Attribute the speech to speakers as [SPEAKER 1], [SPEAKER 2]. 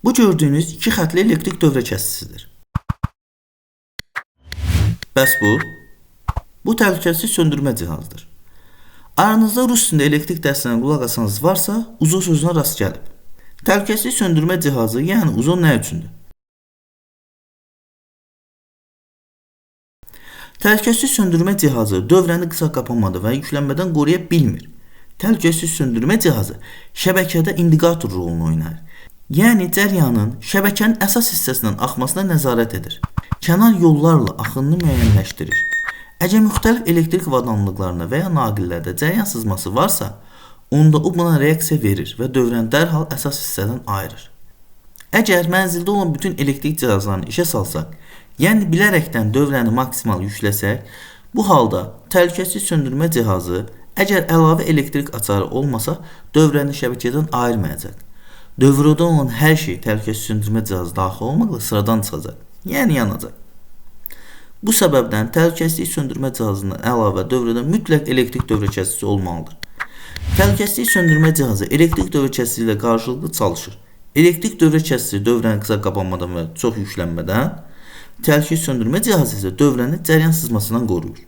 [SPEAKER 1] Bu gördüyünüz iki xətli elektrik dövrə kəsicisidir. Bəs bu? Bu təhlükəsiz söndürmə cihazıdır. Aranızda rus dilində elektrik dərsinə qulaq asanız varsa, UZO sözünə rast gəlib. Təhlükəsiz söndürmə cihazı, yəni UZO nə üçündür? Təhlükəsiz söndürmə cihazı dövrəni qısa qapanmada və yüklənmədən qoruya bilmir. Təhlükəsiz söndürmə cihazı şəbəkədə indikator rolunu oynayır. Yəni cəryanın şəbəkənin əsas hissəsindən axmasına nəzarət edir. Kənar yollarla axınını müəyyənləşdirir. Əgər müxtəlif elektrik avadanlıqlarında və ya naqillərdə cəryan sızması varsa, onda o buna reaksiya verir və dövrəni dərhal əsas hissədən ayırır. Əgər mənzildə olan bütün elektrik cihazlarını işə salsaq, yəni bilərəkdən dövrəni maksimal yükləsək, bu halda təhlükəsiz söndürmə cihazı əgər əlavə elektrik açarı olmasa, dövrəni şəbəkədən ayırmayacaq. Dövrədə olan hər şey təhlükəsiz söndürmə cihazı daxil olmaqla sıradan çıxacaq, yəni yanacaq. Bu səbəbdən təhlükəsizlik söndürmə cihazından əlavə dövrədə mütləq elektrik dövrə kəsicisi olmalıdır. Təhlükəsizlik söndürmə cihazı elektrik dövrə kəsicisi ilə qarşılıqlı çalışır. Elektrik dövrə kəsicisi dövrəni qısa qapanmadan və çox yüklənmədən, təhlükəsizlik söndürmə cihazı isə dövrəni cəryan sızmasından qoruyur.